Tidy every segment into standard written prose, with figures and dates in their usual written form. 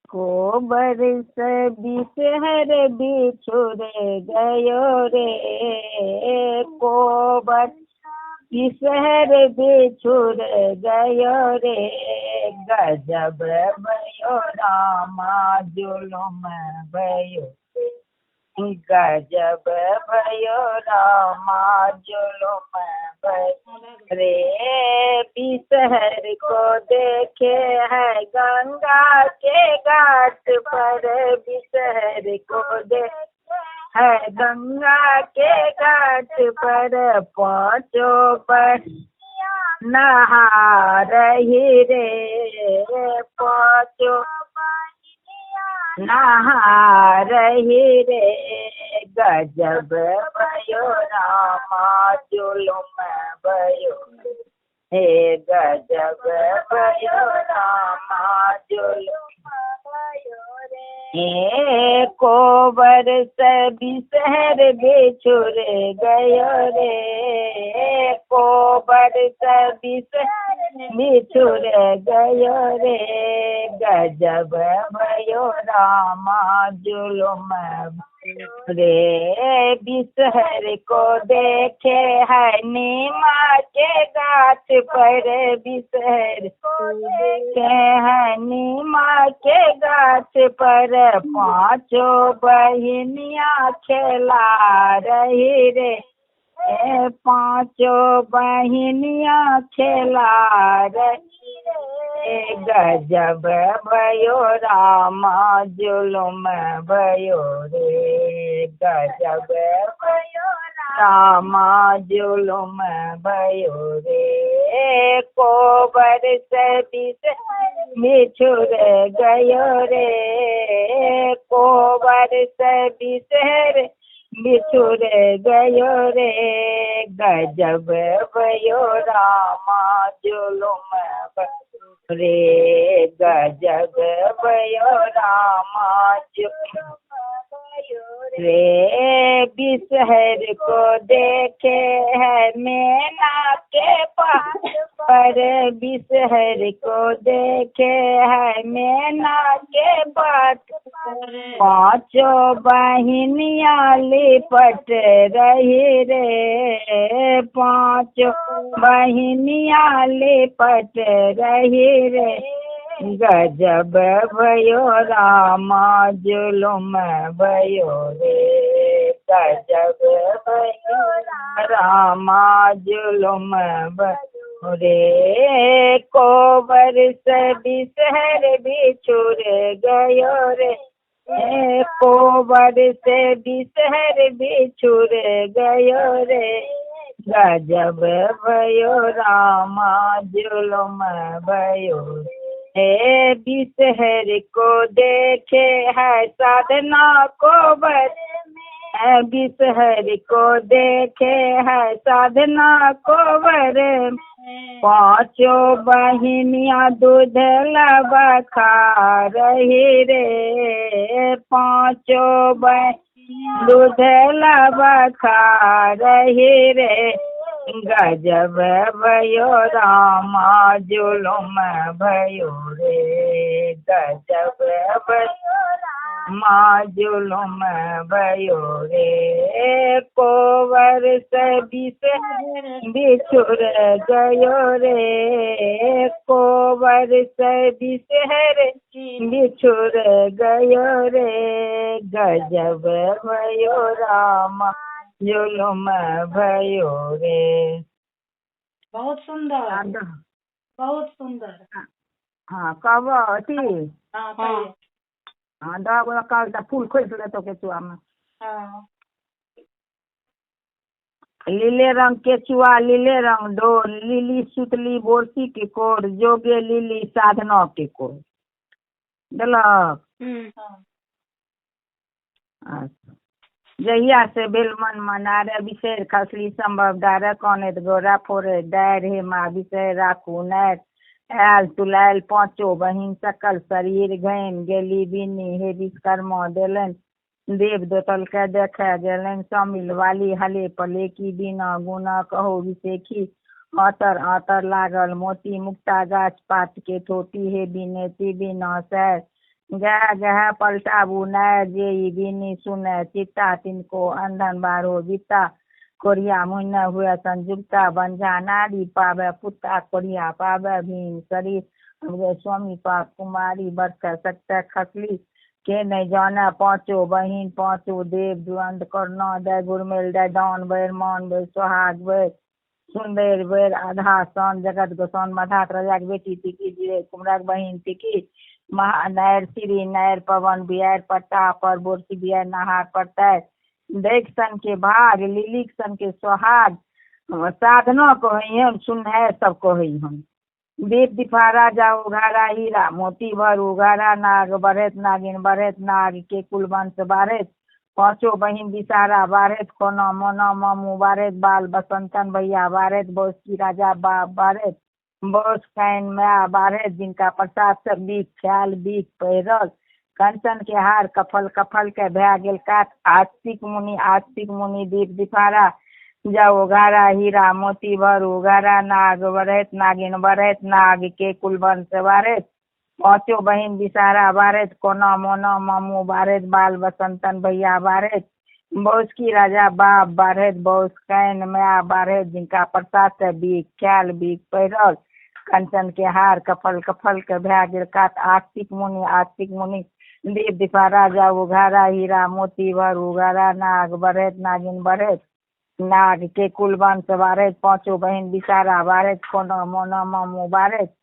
कोबर से बिसहर बिछुड़ गयो रे, कोबर बिसहर बिछुड़ गयो रे, गजब भयो रामा जुलुम भयो, गजब भयो रामा जुलुम भयो रे। बिसहर को देखे है गंगा के घाट पर, बिसहर को देखे है गंगा के घाट पर, पांचों पर नहा रही रे, पांचों नहा रही रे, गजब भयो रामा जुलुम भयो, हे गजब भयो रामा जुलुम भयो रे। हे कोबर से बिसहर बिछुड़ गयो रे, कोबर से बिसहर बिछुड़ गयो रे, गजब भयो रामा जुलुम रे। बिसहर को देखे है नीमा के गाछ पर, बिसहर को देखे है नीमा के गाछ पर, पांचों बहिनिया खेला रही रे, पांचों बहिनिया खेला रही रे, गजब भयो रामा जुलुम भयो रे, गजब भयो रामा जुलुम भयो रे। कोबर से बिछुड़ गयो रे, कोबर से बिसहर बिछुड़ गयो रे, गजब भयो रामा जुलुम रे, गजब भयो रामा जुलुम रे। बिसहर को देखे है मैना के पास पर, बिसहर को देखे है मैना के पास, पांचों बहिनिया लिपट रही रे, पांचों बहिनिया लिपट रही रे, गजब भयो रामा जुलुम भयो रे, गजब भयो रामा जुलुम भयो रे। कोबर से बिसहर बिछुड़ गयो रे, कोबर से बिसहर बिछुड़ गयो रे, गजब भयो रामा जुलुम भयो। हे बिसहर को देखे है साधना को बर, बिसहर को देखे है साधना को बर, पांचों बहिनिया दूध लबा खा रही रे, पांचों बहिन दूध लबा खा रही रे, गजब भयो रामा जुलुम भयो रे, गजब भयो रामा जुलुम भयो रे। कोवर से बिछुड़ गयो रे, कोवर से बिसहर बिछुड़ गयो रे, गजब भयो रामा जुलुम भयो रे। बहुत सुंदर, बहुत सुंदर। हाँ कहबो अथी। हाँ कहिए। हाँ दऽ कल फूल खोसि लेतौ केचुआ में। हाँ। लीले रंग केचुआ लीले रंग डोर, लीली सुतली बोरसी के कोर, जोगे लीली साधना के कोर। देलक। हाँ। अच्छा। जहिया से भेल मन मनारे, बिसरि खसली संभव डारे, कानैत गौरा फोड़े डारि, हे माँ बिसरि राखू नारि। आयल तुलायल पाँचो बहिन सकल शरीर घामि गेली बिन्नी, हे विश्वकर्मा देलनि देव दोतल के देखे गेलनि। समिल वाली हले पले की बिना गुना कहो विशेखी, आतर आतर लागल मोती, मुक्ता गाछ पात के थोपी, हे बिनेती बिना सैर। गह गह पलटाबू नाय जे ई बिनी सुने चित्ता तिनको अंधन बारो बित्ता कोरिया मुन्ना हुए संजुक्ता बंझा नारी पावे पुत्ता कोरिया पावे भीम शरीर हमरे स्वामी पाप कुमारी बरख सकते खसली के नहीं जाने पांचों बहिन पांचों देव द्वंद करना दे गुरमेल दे दान बैर मान बैर सोहाग बैर सुंदर बैर आधा सन जगत गोसान मधात राजा के बेटी तिकी जिरे कुमरा के बहिन तिकी महानैर श्री नैर पवन बियर पट्टा पर बोरसी बियर नहार पड़ता देख सन के भाग लिलिक सन के सोहाग साधना कहई हम सुनहर सब कहई हम। दीप दिफा राजा उघारा हीरा मोती भर उघारा नाग बढ़ेत नागिन बढ़ेत नाग के कुल वंश बाढ़ेत पांचों बहिन बिसारा बाढ़ेत कोना मोना मामू बाढ़ेत बाल बसंतन भैया बाढ़ेत बौसकी राजा बाप बाढ़ेत बौस can माया बाढ़ेत जिनका प्रसाद सब बीख ख्याल बीख पहिरल कंचन के हार कफल कफल के भए गेल कात आस्तिक मुनि दीप दिफारा जाओ उघारा हीरा मोती भर उघारा नाग बढ़ेत नागिन बढ़ेत नाग के कुल वंश बाढ़ेत पांचों बहिन बिसारा बाढ़ेत कोना मोना मामू बाढ़ेत बाल बसंतन भैया बाढ़ेत बौसकी राजा बाप बाढ़ेत बौस can माया बाढ़ेत जिनका प्रसाद से बीख ख्याल बीख पहिरल कंचन के हार कफल कफल के भए गेल कात आस्तिक मुनि दीप दिफा राजा उघारा हीरा मोती भर उघारा नाग बढ़ेत नागिन बढ़ेत नाग के कुल वंश बाढ़ेत पांचों बहिन बिसारा बाढ़ेत कोना मोना मामू बाढ़ेत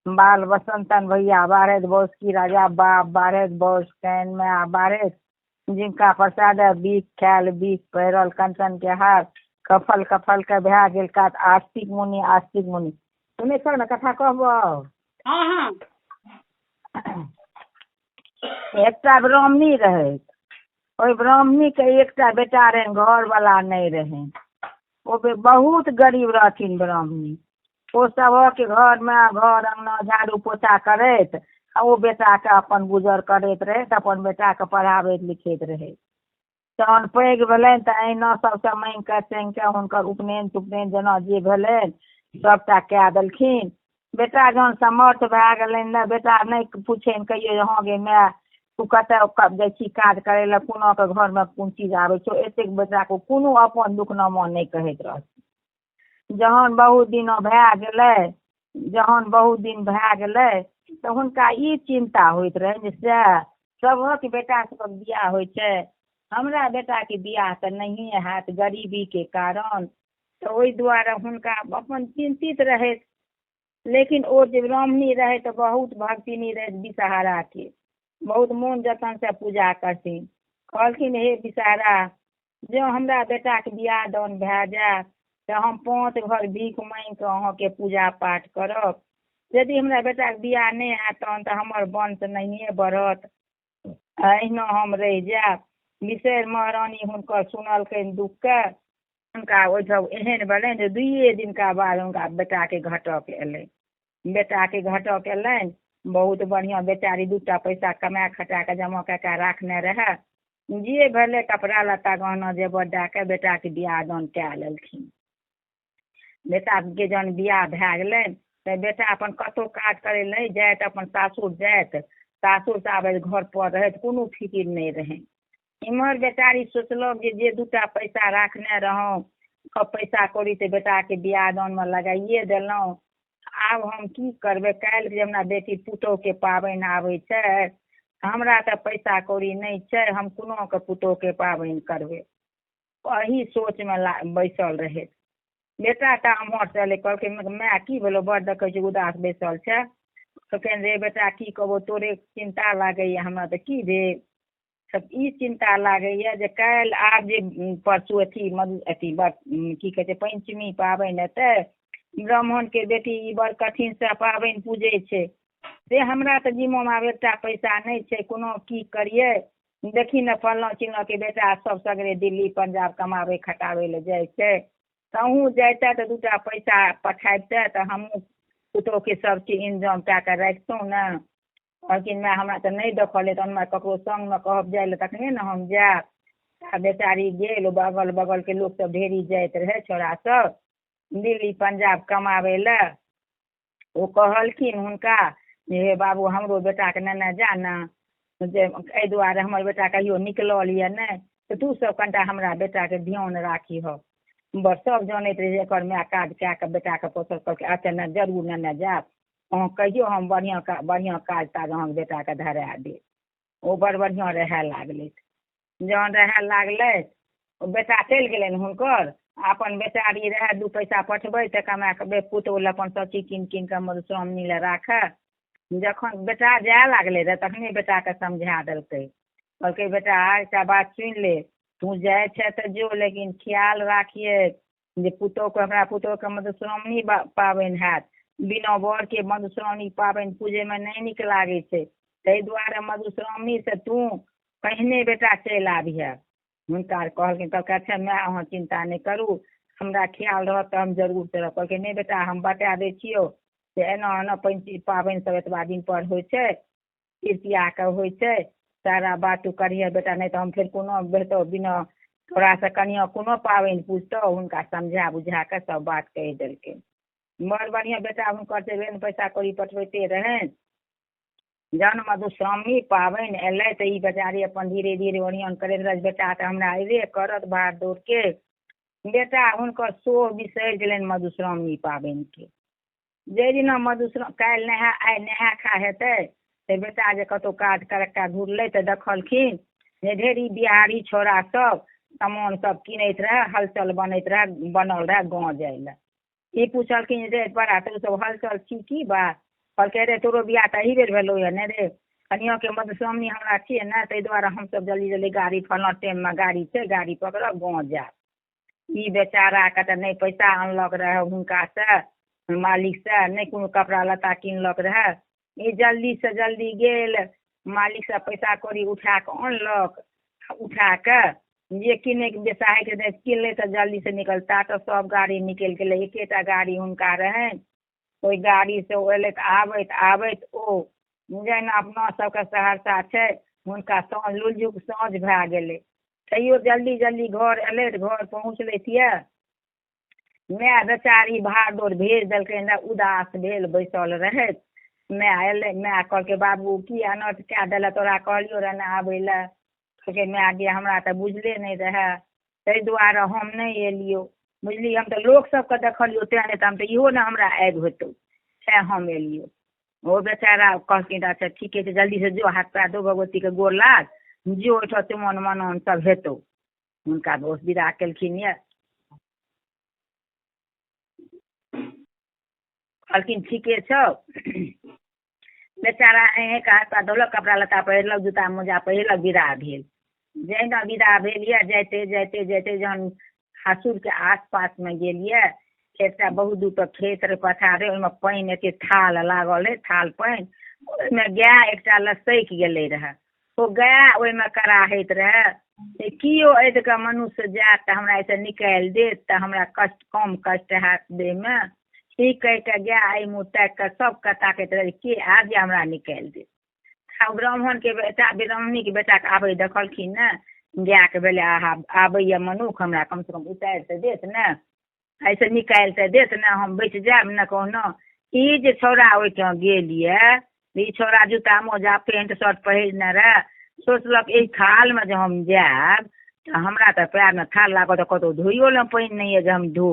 बाल बसंतन भैया बाढ़ेत बौसकी राजा बाप बाढ़ेत बौस can माया बाढ़ेत जिनका प्रसाद बीख ख्याल बीख पहिरल कंचन के हार कफल कफल के भए गेल कात आस्तिक मुनि। सुनै छौ ने कथा कहबौ? हाँ हाँ। एकटा ब्राह्मणी रहै, ओहि ब्राह्मणी के एकटा बेटा रहनि, घरवाला नहि रहनि। ओ बहुत गरीब रहथिन ब्राह्मणी। ओ सबके घरमे घर अङ्गना झाड़ू पोछा करैत आ ओ बेटाके अपन गुजर करैत रहैत, अपन बेटाके पढ़ाबैत लिखैत रहैत। तहन पैघ भेलनि तऽ अहिना सबसँ माँगि कऽ चाँगि कऽ हुनकर उपनयन तुपनयन जेना जे भेलनि सबटा कए देलखिन। बेटा जहन समर्थ भए गेलनि ने, बेटा नहि पुछनि कहियो जे हँ गे माय तू कतऽ जाइ छी काज करै लए, कोना कऽ घरमे कोन चीज आबै छौ, एतेक बेटाके कोनो अपन दुखनामा नहि कहैत रहथिन। जहन बहुत दिन भए गेलै, जहन बहुत दिन भए गेलै तऽ हुनका ई चिन्ता होइत रहनि जे सएह सभक बेटा सबक बियाह होइ छै, हमरा बेटाके बियाह तऽ नहिए हैत गरीबीके कारण। तऽ ओहि दुआरे हुनका अपन चिन्तित रहैत। लेकिन ओ जे ब्राह्मणी रहै तऽ बहुत भक्तिनी रहै विषहाराके, बहुत मोन जतनसँ पूजा करथिन। कहलखिन हे विषहारा, जँ हमरा बेटाके बियाह दान भए जायत तऽ हम 5 घर भीख माँगि कऽ अहाँके पूजा पाठ करब। यदि हमरा बेटाके बियाह नहि हैत तहन तऽ हमर वंश नहिए बढ़त, अहिना हम रहि जायब। बिसरि महारानी हुनकर सुनलकनि दुःखके, हुनका ओहिठाम एहन भेलनि जे 2 दिनका बाद हुनका बेटाके घटक एलनि। बेटाके घटक एलनि, बहुत बढ़िआँ बेचारी 2टा पैसा कमा खटा कऽ जमा कए कऽ राखने रहए। जे भेलै कपड़ा लत्ता गहना जेवर दए कऽ बेटाके बियाह दान कए लेलखिन। बेटाके जहन बियाह भए गेलनि तऽ बेटा अपन कतहु काज करै लए नहि जाइत, अपन सासुर जाइत, सासुरसँ आबैत घर पर रहैत, कोनो फिकिर नहि रहनि। इम्हर बेचारी सोचलक जे 2टा पैसा राखने रहौं, पैसा कौड़ी तऽ बेटाके बियाह दानमे लगाइए देलहुँ, आब हम की करबै, काल्हि जे हमरा बेटी पुतोहुके पाबनि आबै छै, हमरा तऽ पैसा कौड़ी नहि छै, हम कोना कऽ पुतोहुके पाबनि करबै। एही सोचमे बैसल रहै। बेटा तऽ एम्हरसँ एलै, कहलकै माय की भेलौ, बड़ देखै छी उदास बैसल छै। कहलकै रे बेटा की कहबौ, तोरे चिन्ता लागैए हमरा। तऽ की भेल? ई चिन्ता लागैए जे काल्हि आब जे परसू अथी अथी की कहै छै पञ्चमी पाबनि हेतै, ब्राह्मणके बेटी ई बड़ कठिनसँ पाबनि पूजै छै, से हमरा तऽ जिम्मामे आब 1टा पैसा नहि छै, कोनो की करियै। देखी ने फल्लाँ चिल्लाँके बेटा सब सगरे दिल्ली पंजाब कमाबै खटाबै लए जाइ छै, तहूँ जैतऽ तऽ 2टा पैसा पठाबितै तऽ हमहूँ पुतोहुके सब चीज इन्तजाम कए कऽ राखितहुँ ने। कहलखिन माय हमरा तऽ नहि देखल अइ, तहन हमरा ककरो सङ्गमे कहब जाइ लए तखने ने हम जायब। आ बेचारी गेल, बगल बगलके लोकसब ढेरी जाइत रहै छौड़ा सब दिल्ली पंजाब कमाबै लए। ओ कहलखिन हुनका जे हे बाबू हमरो बेटाके नेने जा ने। जे एहि दुआरे हमर बेटा कहियो निकलल यऽ नहि, तऽ तू सब कनिटा हमरा बेटाके ध्यान राखिहऽ। बस सब जनैत रहै जे एकर माय काज कए कऽ बेटाके पोसल। कहलकै अच्छा नहि, जरूर नेने जायब, अहाँ कहियौ, हम बढ़िआँ बढ़िआँ काज ताज अहाँके बेटाके धरा देब। ओ बड़ बढ़िआँ रहए लागलै। जहन रहए लागलै, ओ बेटा चलि गेलनि हुनकर। अपन बेचारी रहए, 2 पैसा पठबै तऽ कमा कऽ पुतहु लए अपन सब चीज कीन कीन कऽ मधुश्रावणी लए राखए। जखन बेटा जाय लागलै रहए तखने बेटाके समझा देलकै। कहलकै बेटा एकटा बात सुनि ले, तू जाइ छै तऽ जो, लेकिन ख्याल राखिहे जे पुतहुके, हमरा पुतहुके मधुश्रावणी पाबनि हैत। बिना बरके मधुश्रावणी पाबनि पूजैमे नहि नीक लागै छै, ताहि दुआरे मधुश्रावणीसँ तू पहिने बेटा चलि आबिहे। हुनका कहलखिन। कहलकै अच्छा माय, अहाँ चिन्ता नहि करू, हमरा ख्याल रहत तऽ हम जरूर चलब। कहलकै नहि बेटा, हम बता दै छियौ जे एना एना पंची पाबनि सब एतबा दिन पर होइ छै, तृतीयाके होइ छै, सारा बात तू करिहे बेटा, नहि तऽ हम फेर कोनो हेतौ बिना तोरासँ कनिआँ कोनो पाबनि पूजतौ। हुनका समझा बुझा कऽ सब बात कहि देलखिन। बड़ बढ़िआँ बेटा हुनकर से पैसा कौड़ी पठबैते रहनि। जहन मधुश्रावणी पाबनि एलै तऽ ई बेचारी अपन धीरे धीरे ओरियान करैत रहै, बेटा तऽ हमरा अयबे करत भाड़ दौड़के। बेटा हुनकर सोह बिसरि गेलनि मधुश्रावणी पाबनिके। जाहि दिना मधुश्रावणी काल्हि नहा आइ नहा खा हेतै तऽ बेटा जे कतहु काज करक्का घुरलै तऽ देखलखिन जे ढेरी बिहारी छौड़ा सब सामान सब कीनैत रहए, हलचल बनैत रहए, बनल रहए गाँव जाइ लए। ई पुछलखिन रे बड़ा तू सब हलचल छी की बात? कहलकै रे तोरो बियाह तऽ एही बेर भेलौ यऽ ने रे, कनिआँके मधुश्रावणी हमरा छियै ने, ताहि दुआरे हमसब जल्दी जल्दी गाड़ी फल्लाँ टाइममे गाड़ी छै, गाड़ी पकड़ब गाँव जायब। ई बेचाराके तऽ नहि पैसा अनलक रहए हुनकासँ मालिकसँ, नहि कोनो कपड़ा लत्ता किनलक रहए। ई जल्दीसँ जल्दी गेल, मालिकसँ पैसा कौड़ी उठा कऽ अनलक, उठा कऽ जे किनैके बेसाहैके रहै किनलै तऽ जल्दीसँ निकलता तऽ सब गाड़ी निकलि गेलै। एकेटा गाड़ी हुनका रहनि, ओहि गाड़ीसँ ओ अयलै तऽ आबैत आबैत ओ जेना अपना सबके सहरसा छै, हुनका साँझ लुलझुक साँझ भए गेलै। तैयो जल्दी जल्दी घर एलै तऽ घर पहुँचलथि यऽ माय बेचारी भाड़ दौड़ भेज देलकै, उदास भेल बैसल रहैत। माय एलै, माय कहलकै बाबू की अनर्थ कए देलक, तोरा कहलियौ रहए ने आबै लए। कहलकै माय गे हमरा तऽ बुझले नहि रहए, ताहि दुआरे हम नहि एलियौ, बुझली हम तऽ लोक सबके देखलियौ तेँ, नहि तऽ हम तऽ इहो ने हमरा आबि होइतौ, तेँ हम एलियौ। ओ बेचारा कहलखिन अच्छा ठीके छै, जल्दीसँ जो हाथ पैर धो, भगवतीके गोर लाग, जो ओहिठाम चुमाओन मनाओन सब हेतौ। हुनका दोस्त विदा केलखिन यऽ। कहलखिन ठीके छौ। बेचारा अहेँके हाथ पैर धोलक, कपड़ा लत्ता पहिरलक, जूता मोजा पहिरलक, विदा भेल। जहिना विदा भेल यऽ जाइते जाइते जाइते जहन सासुरके आसपासमे गेल यऽ, एकटा बहुत दूर पर खेत रहै, पथार रहै, ओहिमे पानि एते थाल लागल रहै, थाल पानि, ओहिमे गाय एकटा लसकि गेलै रहए। ओ गाय ओहिमे कराहैत रहए जे केओ एहि कऽ मनुष्य जायत तऽ हमरा एहिसँ निकालि देत तऽ हमरा कष्ट कम कष्ट हैत देहमे। ई कहि कऽ गाय एहि मुँह ताकि कऽ सबके ताकैत रहै के आयत जे हमरा निकालि देत। आ ब्राह्मणके बेटा ब्राह्मणीके बेटाके आबै देखलखिन ने, गायके भेलै आहा आबैए मनुख, हमरा कमसँ कम उतारि तऽ देत ने, एहिसँ निकालि तऽ देत ने, हम बचि जायब ने कहुना। ई जे छौड़ा ओहिठाम गेल यऽ, ई छौड़ा जूता मोजा पेंट शर्ट पहिरने रहए, सोचलक एहि थालमे जे हम जायब तऽ हमरा तऽ पएरमे थाल लागत, तऽ कतहु धोइयो लए पानि नहि यऽ जे हम धो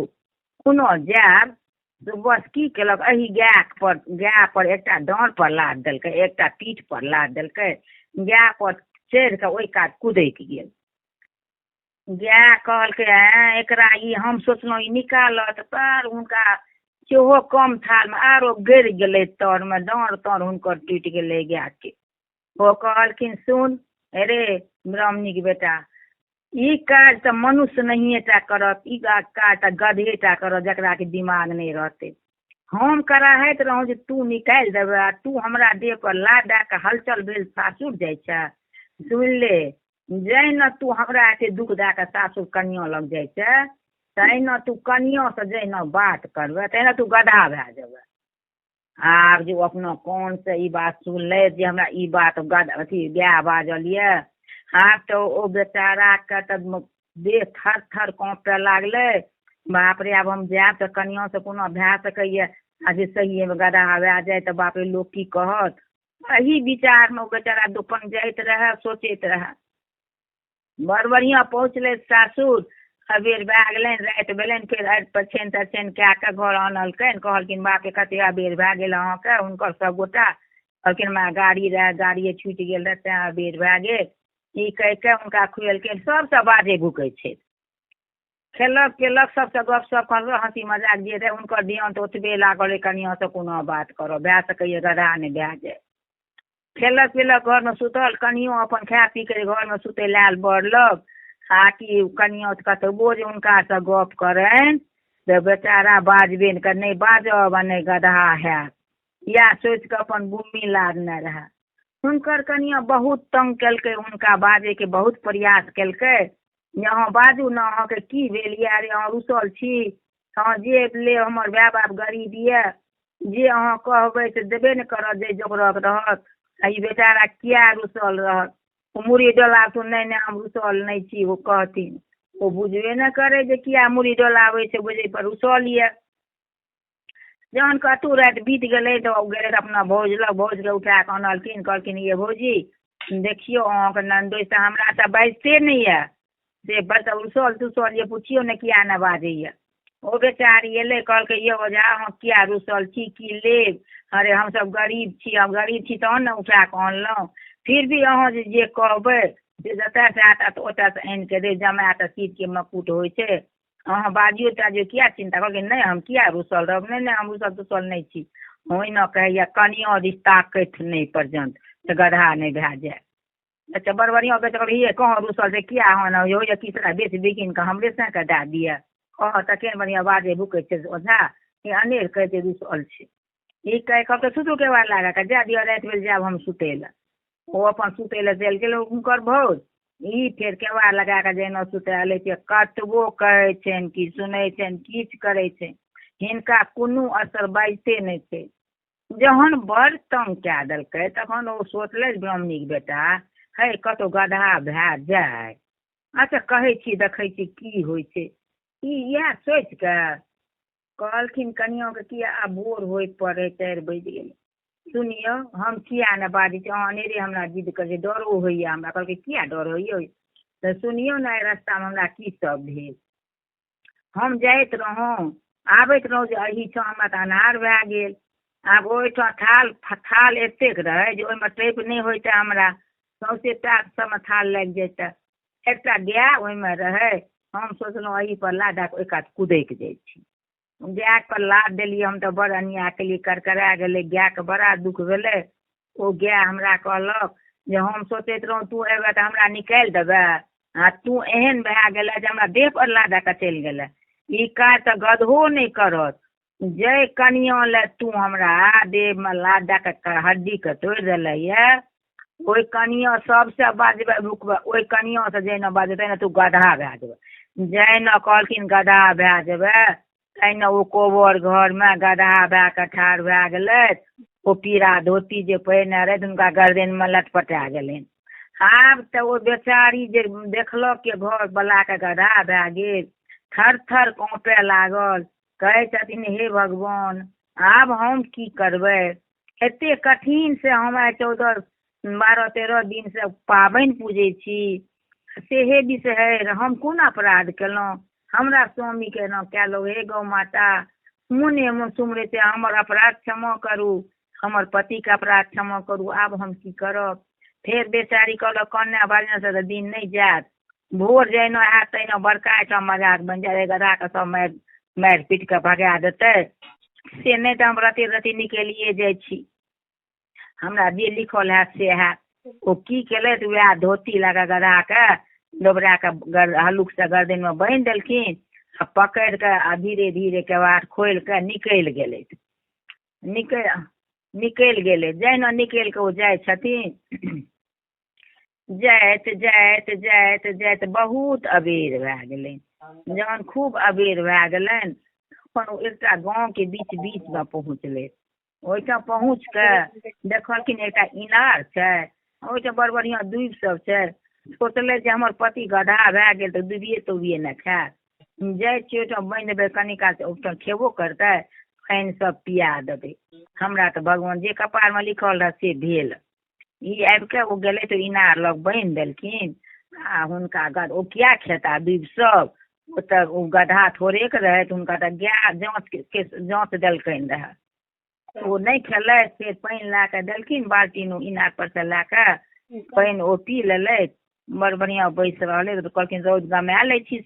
कोनो जायब। तऽ बस की केलक, एहि गाय पर गाय पर एकटा डाँर पर लाद देलकै, एकटा पीठ पर लाद देलकै, गाय पर चढ़ि कऽ ओहि कात कुदैक गेल। गाय कहलकै आँय एकरा ई हम सोचलहुँ ई निकालत, पर हुनका सेहो कम थालमे आरो गड़ि गेलै तरमे, डाँर ताँर हुनकर टूटि गेलै गायके। ओ कहलखिन सुन रे ब्राह्मणीके बेटा, ई काज तऽ मनुष्य नहिए टा करत, ई काज तऽ गधे टा करत जकरा कि दिमाग नहि रहतै। हम कराहैत रहौं जे तू निकालि देबै आ तू हमरा देह पर लाद दए कऽ हलचल भेल सासुर जाइ छै। सुनि ले, जहिना तू हमरा एते दुःख दए कऽ सासुर कनिआँ लग जाइ छै, तहिना तू कनिआँसँ जहिना बात करबै तहिना तू गधा भए जेबै। आब जे ओ अपना कानसँ ई बात सुनलथि जे हमरा ई बात गद अथी गाय बाजल यऽ, आब तऽ ओ बेचाराके तऽ देह थर थर काँपय लागलै। बाप रे, आब हम जायब तऽ कनिआँसँ कोनो भए सकैए आ जे सहिएमे गदहा भए जाय तऽ बाप रे लोक की कहत। एही विचारमे ओ बेचारा दुपन जाइत रहए, सोचैत रहए। बड़ बढ़िआँ पहुँचलै सासुर। अबेर भए गेलनि, राति भेलनि, फेर आबि पछानि तछानि कए कऽ घर आनलकनि। कहलखिन बाप रे कतेक अबेर भए गेल अहाँके। हुनकर सभगोटा कहलखिन हमरा गाड़ी रहए, गाड़िए छुटि गेल रहए तेँ अबेर भए गेल। ई कहि कऽ हुनका खुएलखिन। सभसँ बाजै भुकै छै, खेलक पिलक, सबसँ गपशप करलक, हँसी मजाक जे रहै। हुनकर ध्यान तऽ ओतबे लागल रहै कनिआँसँ कोना बात करब, भए सकैए गदहा नहि भए जाय। खेलक पिलक, घरमे सुतल। कनियो अपन खाए पी कऽ घरमे सुतै लए आयल बड़ लग, आ कि कनियो कतबो जे हुनकासँ गप करनि तऽ बेचारा बाजबे नहि कर, नहि बाजब आ नहि गदहा हैत, इएह सोचि कऽ अपन बुम्मी लादने रहए। हुनकर कनिया बहुत तंग केलकै, हुनका बाजैके बहुत प्रयास केलकै जे अहाँ बाजू ने, अहाँके की भेल यए, अरे अहाँ रुसल छी, अहाँ जे लेब, हमर माय बाप गरीब यए, जे अहाँ कहबै से देबे ने करत, जे जोगरक रहत। आ ई बेचारा किया रुसल रहत? ओ मुड़ी डोलाबथुन, नहि नहि हम रुसल नहि छी, ओ कहथिन। ओ बुझबे नहि करै जे किया मुड़ी डोलाबै छै, बुझै पर रुसल यए। जहन कतहु राति बीत गेलै तऽ ओ गेलै अपना भौज लग। भौजके उठा कऽ अनलखिन, कहलखिन ये भौजी देखियौ अहाँके ननदोसि तऽ हमरासँ बाजिते नहि यए, से बड़ रुसल तुसल यए, पुछियौ ने किया नहि बाजैए। ओ बेचारी एलै, कहलकै यौ ओझा अहाँ किया रुसल छी, की लेब? अरे हमसभ गरीब छी, हम गरीब छी तहन ने उठा कऽ अनलहुँ, फिर भी अहाँ जे कहबै से जतयसँ आयत ओतयसँ आनि कऽ देब। जमाए तऽ सिरके मकुट होइ छै, अहाँ बाजियौ ताजियौ किया चिन्ता? कहलकै नहि हम किया रुसल रहब, नहि नहि हम रुसल तुसल नहि छी। ओहिना कहैए कनियो दिस ताकथि नहि पर्यन्त तऽ गदहा नहि भए जाय। अच्छा बड़ बढ़िआँ बेच। कहलकै हे कहाँ रुसल छै, किया अहाँ होइए कि तोरा बेच बिकिन कऽ हमरे सभके दए दिअ? कह तऽ केहन बढ़िआँ बाजै भुकै छै ओझा, ई अनेर कहै छै रुसल छै। ई कहि कहलकै सुतू केबाड़ लगा कऽ, जाय दिअ राति भेल, जायब हम सुतै लए। ओ अपन सुतै लए चलि गेल हुनकर भौज। ई फेर केबाड़ लगा कऽ जहिना सुतय लै छै, कतबो कहै छनि कि सुनै छनि, किछु करै छै, हिनका कोनो असर बाजिते नहि छै। जहन बड़ तंग कए देलकै तखन ओ सोचलै ब्राह्मणीके बेटा, हे कतहु गदहा भए जाय, अच्छा कहै छी देखै छी की होइ छै। ई इएह सोचि कऽ कहलखिन कनिआँके कि आब भोर होय पर रहै, 4 बजि गेलै, सुनियौ हम किया नहि बाजै छी, अहाँ अनेरे हमरा जिद करै छी, डरो होइए हमरा। कहलकै किया डर होइए? तऽ सुनियौ ने रस्तामे हमरा की सब भेल। हम जाइत रहौं आबैत रहौं जे एहिठाम हमरा तऽ अन्हार भए गेल। आब ओहिठाम थाल थाल एतेक रहै जे ओहिमे टपि नहि होइतै हमरा, सौँसे पैर सबमे थाल लागि जैतै। एकटा गाय ओहिमे रहै, हम सोचलहुँ एहि पर लाद दए कऽ ओहि कात कुदैक जाइ छी। गायपर लाद देलियै हम तऽ बड़ अन्याय केलियै, करकरा गेलै, गायके बड़ा दुःख भेलै। ओ गाय हमरा कहलक जे हम सोचैत रहौं तू अयबे तऽ हमरा निकालि देबै, आ तू एहन भए गेलै जे हमरा देह पर लाद दए कऽ चलि गेलै। ई काज तऽ गदहो नहि करत। जै कनिआँ लए तू हमरा देहमे लाद दए कऽ हड्डीके तोड़ि देले यए, ओहि कनिआँ सबसँ बाजबै भुकबै, ओहि कनिआँसँ जहिना बाजबै तहिना तू गदहा भए जेबै। जहिना कहलखिन गदहा भए जेबै तहिना ओ कोबर घरमे गदहा भए कऽ ठाढ़ भए गेलै। ओ पीरा धोती जे पहिरने रहै हुनका गर्दनमे लटपटा गेलनि। आब तऽ ओ बेचारी जे देखलक के घरवलाके गदहा भए गेल, थर थर काँपय लागल। कहै छथिन हे भगवान आब हम की करबै, एतेक कठिनसँ हम आइ 14 12 13 दिनसँ पाबनि पूजै छी, से हे बिसहरि हम कोन अपराध केलहुँ, हमरा स्वामीके एना कएलहुँ। हे गौ माता मोने मोन सुमरै छै, हमर अपराध क्षमा करू, हमर पतिके अपराध क्षमा करू, आब हम की करब। फेर बेचारी कहलक कन्या बाजनेसँ तऽ दिन नहि जायत, भोर जहिना हैत तहिना बड़का एहिठाम मजाक बनि जायत, गदहाके सब मारि मारि पीट कऽ भगा देतै, से नहि तऽ हम रति रति निकलिए जाइ छी, हमरा जे लिखल हैत से हैत। ओ की केलथि वएह धोती लऽ कऽ गदहाके दोबरा कऽ हल्लुकसँ गर्दनमे बान्हि देलखिन आ पकड़ि कऽ आ धीरे धीरे केबाड़ खोलि कऽ निकलि गेलथि। निकलि गेलै। जहिना निकलि कऽ ओ जाइ छथिन, जाइत जाइत जाइत जाइत बहुत अबेर भए गेलनि। जहन खूब अबेर भए गेलनि तखन ओ एकटा गाँवके बीच बीचमे पहुँचलै। ओहिठाम पहुँच कऽ देखलखिन एकटा इनार छै, ओहिठाम बड़ बढ़िआँ दूबि सब छै। सोचलै जे हमर पति गदहा भए गेल तऽ दुबिए तुबिए ने खायत, जाइ छियै ओहिठाम बान्हि देबै, कनि काल ओहिठाम खेबो करतै पानि सब पिया देबै। हमरा तऽ भगवान जे कपारमे लिखल रहए से भेल। ई आबि कऽ ओ गेलै तऽ इनार लग बान्हि देलखिन आ हुनका ओ किया खेता दुबि सब, ओतऽ ओ गदहा थोड़ेक रहै, हुनका तऽ गाय जाँतके जाँत देलकनि रहए, ओ नहि खेलथि। फेर पानि लए कऽ देलखिन बाल्टीन इनार पर से लए कऽ पानि ओ पी लेलथि। बड़ बढ़िआँ बैस रहलै। तऽ कहलखिन रौद गमा लै छी,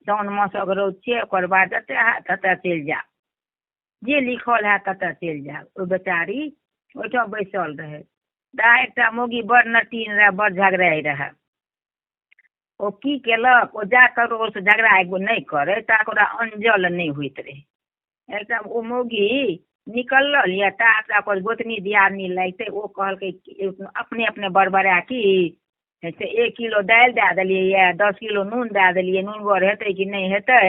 साओन मासक रौद छियै, ओकर बाद जतऽ हैत ततऽ चलि जायब, जे लिखल हैत ततऽ चलि जायब। ओ बेचारी ओहिठाम बैसल रहै। ता एकटा मौगी बड़ नटीन रहए, बड़ झगड़ाइ रहए। ओ की केलक, ओ जा ककरोसँ झगड़ा एगो नहि करै ता ओकरा अनजल नहि होइत रहै। एकटा ओ मौगी निकलल यऽ ता ओकर गोतनी दियादनी लागितै। ओ कहलकै अपने अपने बड़बड़ा की से 1 किलो दालि दए देलियै यऽ, 10 किलो नून दए देलियै, नूनगर हेतै कि नहि हेतै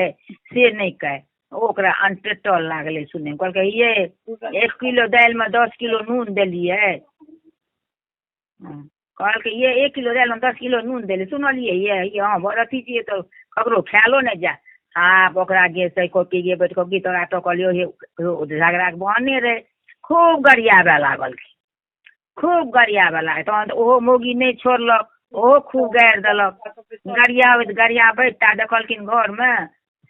से नहि कहि। ओकरा अनटेटल लागलै सुनैमे। कहलकै ये 1 किलो दालिमे 10 किलो नून देलियै। कहलकै ये 1 किलो दालिमे 10 किलो नून देलियै, सुनलियै ये? हँ बड़ अथी छियै तऽ ककरो खायलो नहि जाय। आब ओकरा गे सैकोकी गे बैठकोकी तोरा टोकलियौ हे, झगड़ाके बहाने रहै। खूब गरियाबऽ लागलखिन, खूब गरियाबऽ लागल। तहन तऽ ओहो मौगी नहि छोड़लक, ओहो खूब गारि देलक। गरियाबैत गरियाबैत ता देखलखिन घरमे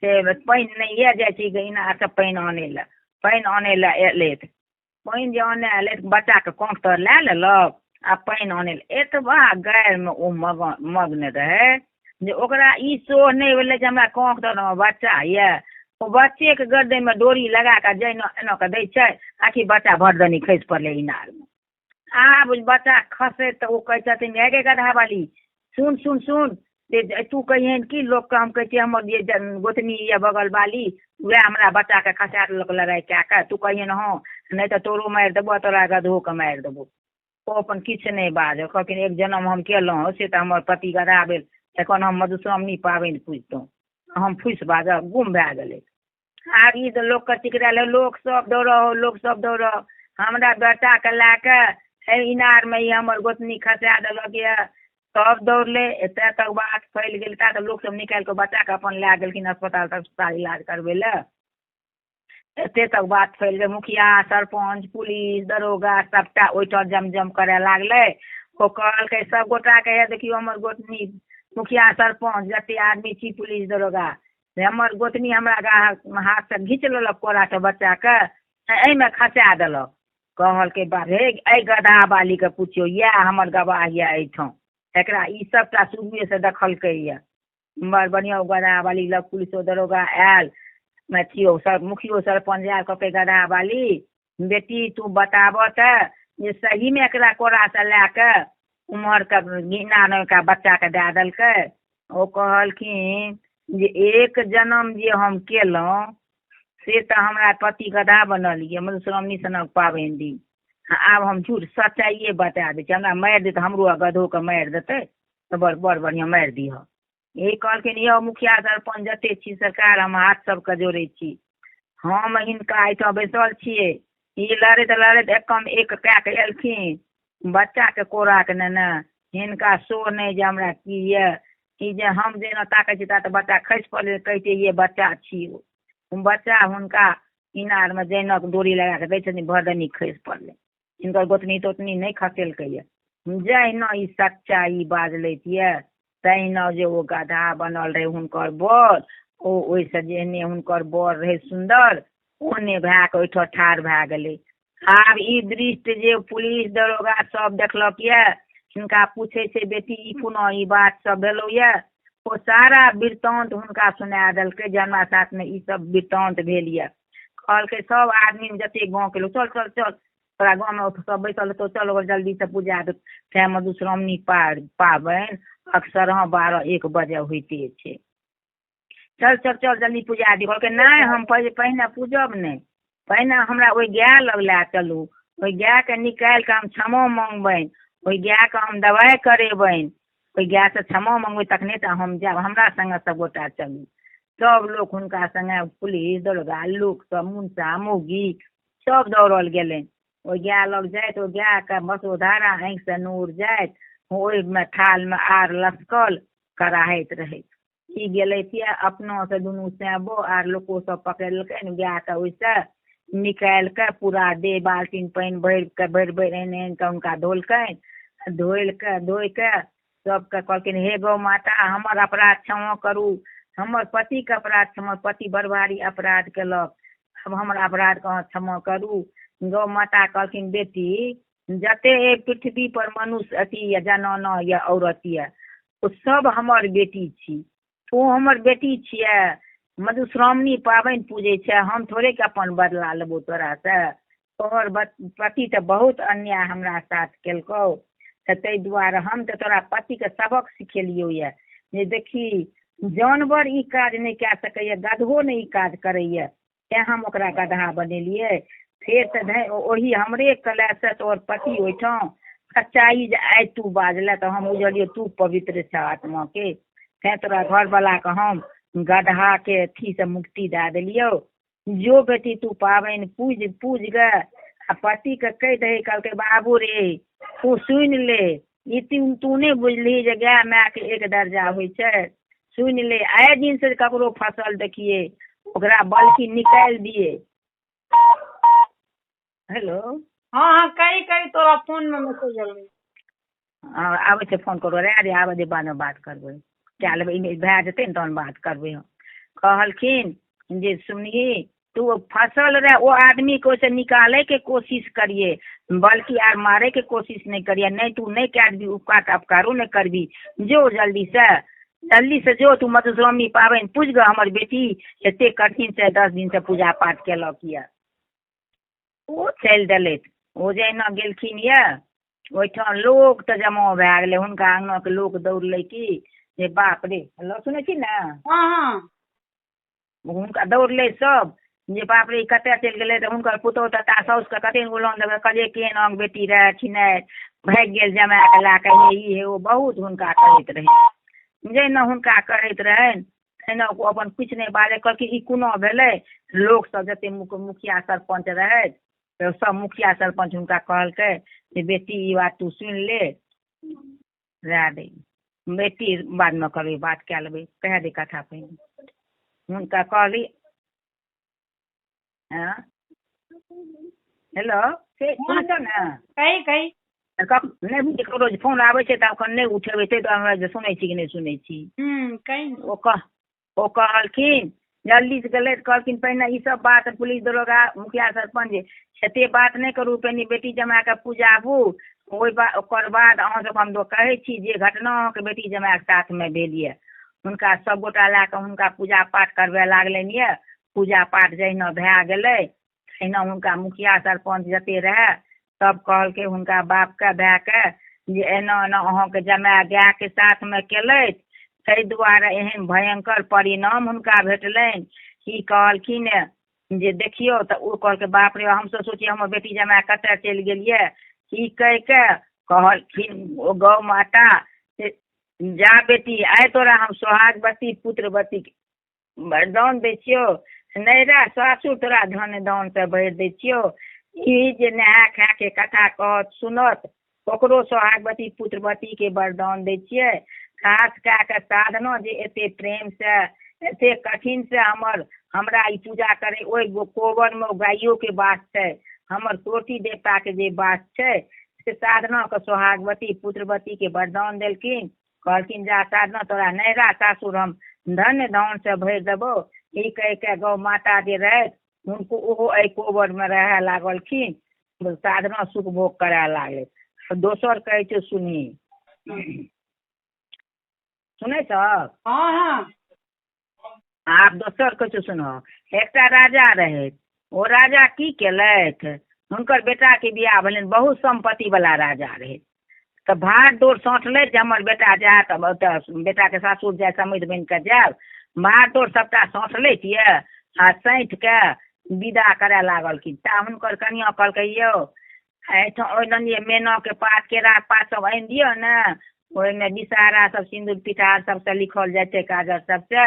से पानि नहि यऽ, जाइ छी इनारसँ पानि आनै लए। पानि आनै लए एलै, पानि जे आनै एलै तऽ बच्चाके काँख तर लए लेलक आ पानि आनै लए। एतबा गारिमे ओ मग्न रहै जे ओकरा ई सोह नहि भेलै जे हमरा काँख तरमे बच्चा यऽ। ओ बच्चेके गर्दनमे डोरी लगा कऽ जहिना एना कऽ दै छै, आखिर बच्चा भरदनी खसि पड़लै इनारमे। आब बच्चा खसै तऽ ओ कहै छथिन हे गे गदहावाली, सुन सुन सुन, से तू कहिहन कि लोकके हम कहै छियै हमर जे गोतनी यऽ बगलवाली वएह हमरा बच्चाके खसा देलक लड़ाइ कए कऽ, तू कहिहन हँ, नहि तऽ तोरो मारि देबौ तोरा गदहोके मारि देबौ। ओ अपन किछु नहि बाजल। कहलखिन एक जनम हम केलहुँ से तऽ हमर पति गदहा भेल, एखन हम मधुश्रावणी पाबनि पूजितहुँ, हम फूसि बाजब। गुम भए गेलै। आब ई तऽ लोकके चिकरायल, लोक सब दौड़ऽ, लोक सब दौड़ऽ, हमरा बेटाके लए कऽ एहि इनारमे ई हमर गोतनी खसा देलक यऽ। सब दौड़लै, एतऽ तक बात फैल गेल। ता तऽ लोकसब निकालि कऽ बच्चाके अपन लए गेलखिन अस्पताल तस्पताल इलाज करबै लए। एते तक बात फैल गेल। मुखिया सरपञ्च पुलिस दरोगा सबटा ओहिठाम जम जम करए लागलै। ओ कहलकै सब गोटाके हे देखियौ हमर गोतनी, मुखिया सरपञ्च जते आदमी छी पुलिस दरोगा, से हमर गोतनी हमरा हाथसँ घीच लेलक कोराके बच्चाके, एहिमे खसा देलक। कहलकै बाप हे, एहि गदहा बालीके पुछियौ, इएह हमर गवाह यऽ एहिठाम, एकरा ई सबटा शुरुएसँ देखलकै यऽ। बड़ बढ़िआँ ओ गदहा बाली लग पुलिसो दरोगा आयल, अथियो सर मुखियो सरपञ्च आयल। कहलकै गदहा बाली बेटी तू बताबऽ तऽ जे सहीमे एकरा कोरासँ लए कऽ उम्हरके इनारमे बच्चाके दए देलकै। ओ कहलखिन जे एक जनम जे हम केलहुँ से तऽ हमरा पति गदहा बनल यऽ मधुश्रावणी सनक पाबनि दिन। आब हम झूठ सच्चाइए बता दै छी, हमरा मारि देत, हमरो आ गदहोके मारि देतै तऽ बड़ बड़ बढ़िआँ मारि दिहऽ। ई कहलखिन यौ मुखिया सरपञ्च जते छी सरकार, हम हाथ सबके जोड़ै छी, हम हिनका एहिठाम बैसल छियै, ई लड़ैत लड़ैत एकम एक कए कऽ एलखिन बच्चाके कोराके नेने, हिनका शो नहि जे हमरा की यऽ, ई जे हम जेना ताकै छी ता तऽ बच्चा खसि पड़लै, कहै छै ये बच्चा छी। ओ बच्चा हुनका इनारमे जहिना डोरी लगा कऽ दै छथिन भरदनी खसि पड़लै। हिनकर गोतनी तोतनी नहि खसेलकै यऽ। जहिना ई सच्चाइ बाजलथि यऽ तहिना जे ओ गदहा बनल रहै हुनकर बर, ओ ओहिसँ जेहने हुनकर बर रहै सुन्दर ओहने भए कऽ ओहिठाम ठाढ़ भए गेलै। आब ई दृष्टि जे पुलिस दरोगा सब देखलक यऽ, हिनका पूछै छै बेटी ई कोना ई बात सब भेलौ यऽ, ओ सारा वृत्तान्त हुनका सुना देलकै जे हमरा साथमे ई सब वृत्तान्त भेल यऽ। कहलकै सब आदमी जते गाँवके लोक चल चल चल तोरा गाँवमे सब बैसल हेतौ, चल ओकर जल्दीसँ पूजा दे। तैँ मधुश्रावणी पाबनि अक्सर हँ 12-1 बजे होइते छै। चल चल चल जल्दी पूजा दी। कहलकै नहि हम पहिने पूजब नहि, पहिने हमरा ओहि गाय लग लए चलू, ओहि गायके निकालि कऽ हम क्षमा मङ्गबनि, ओहि गायके हम दवाइ करेबनि, ओहि गायसँ क्षमा मङ्गबै तखने तऽ हम जायब, हमरा सङ्गे सब गोटा चलू। सब लोक हुनका सङ्गे पुलिस दरोगा लोक सब मुनसा मौगी सब दौड़ल गेलनि। ओहि गाय लग जाइत ओहि गायके बसोधारा आँखिसँ नोर जाइत, ओहिमे थालमे आर लसकल कराहैत रहै। ई गेलथि यऽ अपनासँ दुनू सेबो आर लोको सब पकड़लकनि गायके, ओहिसँ निकालि कऽ पूरा देह बाल्टीन पानि भरि कऽ भरि भरि आनि आनि कऽ हुनका धोलकनि। धोइल कऽ धोइ कऽ सबके कहलखिन हे गौ माता, हमर अपराध क्षमा करू, हमर पतिके अपराध क्षमा, पति बड़ भारी अपराध केलक, आब हमर अपराधके अहाँ क्षमा करू। गौ माता कहलखिन बेटी, जते एहि पृथ्वी पर मनुष्य अथी यऽ, जनाना यऽ, औरत यऽ, ओ सब हमर बेटी छी। तू हमर बेटी छियै, मधुश्रावणी पाबनि पूजै छै, हम थोड़ेके अपन बदला लेबौ तोरासँ। तोहर पति तऽ बहुत अन्याय हमरा साथ केलकौ, तऽ ताहि दुआरे हम तऽ तोरा पतिके सबक सिखेलियौ यऽ जे देखी जानवर ई काज नहि कए सकैए, गदहो नहि ई काज करैए, तेँ हम ओकरा गदहा बनेलियै। फेर तऽ ओही हमरे कलहसँ तोहर पति ओहिठाम सच्चाइ जे आइ तू बाजले तऽ हम बुझलियै तू पवित्र छह आत्माके, तेँ तोरा घरवलाके हम गदहाके अथीसँ मुक्ति दए देलियौ। जो बेटी तू पाबनि पूज पूज गे, आ पतिके कहि दही, कहलकै बाबू रे तू सुनि ले, ई तू नहि बुझलिही जे गाय मायके एक दर्जा होइ छै, सुनि ले आइ दिनसँ ककरो फसल देखियै ओकरा बल्कि निकालि दियै। हेलो। हँ हँ, कही कही, तोरा फोन मे मैसेज एलै। हँ, आबै छै फोन करू रे, आबै दे, बादमे बात करबै, कए लेबै, ई भए जेतै ने तहन बात करबै हम। कहलखिन जे सुनही तू फसल रहे ओ आदमीके ओहिसँ निकालैके कोशिश करियै, बल्कि आर मारैके कोशिश नहि करियै, नहि तू नहि कए देबही उपकार तऽ अपकारो नहि करबही। जो जल्दीसँ जल्दीसँ जो तू मधुश्रावणी पाबनि पूजि गऽ, हमर बेटी एतेक कठिनसँ 10 दिनसँ पूजा पाठ केलक यऽ। ओ चलि देलथि। ओ जहिना गेलखिन यऽ ओहिठाम लोक तऽ जमा भए गेलै, हुनका अङ्गनाके लोक दौड़लै की जे बाप रे। हेलो, सुनै छी ने? हँ हँ। हुनका दौड़लै सब जे बाप रे ई कतऽ चलि गेलै। तऽ हुनकर पुतोहु तथा साउसके कतेक उलान देबै, कहलियै केहन अहाँके बेटी रहए छिनारि, भागि गेल जमाएके लए कऽ, हे ई हे ओ, बहुत हुनका कहैत रहै। जहिना हुनका कहैत रहनि तहिना ओ अपन किछु नहि बाजै, कहलखिन ई कोना भेलै। लोकसब जतेक मुखिया सरपञ्च रहथि तऽ सब मुखिया सरपञ्च हुनका कहलकै जे बेटी ई बात तू सुनि ले, रहए दे बेटी, बादमे करबै बात, कए लेबै, कहए दे कथा पहिने। हुनका कहली। हँ हेलो, से सुनै छौ ने? कही कही। नहि बुझै ककरो जे फोन आबै छै तऽ एखन नहि उठेबै, ताहि दुआरे हमरा जे सुनै छी कि नहि सुनै छी। कही। ओ कहलखिन जल्दीसँ गेलै तऽ कहलखिन पहिने ई सब बात पुलिस दरोगा मुखिया सरपञ्च जे एते बात नहि करू, पहिने बेटी जमाएके पूजाबू, ओहि बाद ओकर बाद अहाँ सबके हम कहै छी जे घटना अहाँके बेटी जमाएके साथमे भेल यऽ। हुनका सब गोटा लए कऽ हुनका पूजा पाठ करबै लागलनि यऽ। पूजा पाठ जहिना भए गेलै तहिना हुनका मुखिया सरपञ्च जते रहए सब कहलकै हुनका बापके भायके जे एना एना अहाँके जमाए गायके साथमे केलथि, ताहि दुआरे एहन भयंकर परिणाम हुनका भेटलनि। ई कहलखिन जे देखियौ तऽ ओ कहलकै बाप रे, हमसब सोचियै हमर बेटी जमाए कतऽ चलि गेल यऽ। ई कहिके कहलखिन ओ गौ माता से जा बेटी, आइ तोरा हम सोहागवती पुत्रवती वरदान दै छियौ, नैहरा सासुर तोरा धन दानसँ भरि दै छियौ। ई जे नहा खाके कथा कहत सुनत ओकरो सोहागवती पुत्रवतीके वरदान दै छियै। खास कए कऽ साधना जे एते प्रेमसँ एते कठिनसँ हमर हमरा ई पूजा करै, ओहि कोबरमे गाइयोके वास छै, हमर चोटी देवताके जे वास छै, से साधनाके सोहागवती पुत्रवतीके वरदान देलखिन। कहलखिन जा साधना तोरा नैहरा सासुर हम धन्य धानसँ भरि देबौ। ई कहि कऽ गौ माता जे रहथि हुनको ओहो एहि कोबरमे रहए लागलखिन, साधना सुख भोग करए लागलै। दोसर कहै छै सुनही, सुनै छहक? हँ हँ। आब दोसर कहै छौ सुनह। एकटा राजा रहथि, ओ राजा की केलथि, हुनकर बेटाके बियाह भेलनि, बहुत सम्पत्ति वाला राजा रहै, तऽ भार डोर सौंटलथि जे हमर बेटा जायत ओतऽ बेटाके सासुर जाय समधि बनि कऽ जायब। भार डोर सबटा सौंटलथि यऽ आ सैंत कऽ विदा करए लागलखिन। ता हुनकर कनियाँ कहलकै यौ एहिठाम ओहि दन जे मेनाके पात केराके पात सब आनि दिअ ने, ओहिमे विषहारा सब सिन्दूर पिठार सबसँ लिखल जाइ छै काजर सबसँ।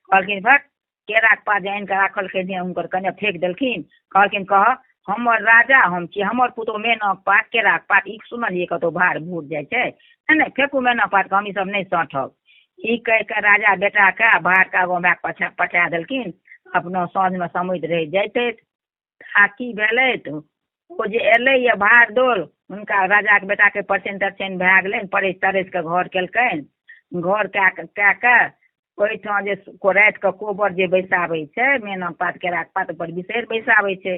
कहलखिन भट, केराके पात जे आनि कऽ राखलखिन हुनकर कनियाँ फेक देलखिन। कहलखिन कह हमर राजा हम छी, हमर पुतोहु मेनाके पात केराके पात ई सुनलियै कतहु भार भूर जाइ छै? नहि नहि, फेकू मेनाके पातके, हम ई सब नहि सौंठब। ई कहि कऽ राजा बेटाके भारके आगाँ भए कऽ पठा देलखिन। अपनो साँझमे समधि रहै जाइतथि। आ की भेलै तऽ ओ जे एलैए भार-दौड़ हुनका राजाके बेटाके परचैन तरचैन भए गेलनि, परसि तरसि कऽ घर केलकनि। घर कए कऽ ओहिठाम जे रातिके कोबर जे बैसाबै छै, मेना पात केराके पात पर बिसरि बैसाबै छै।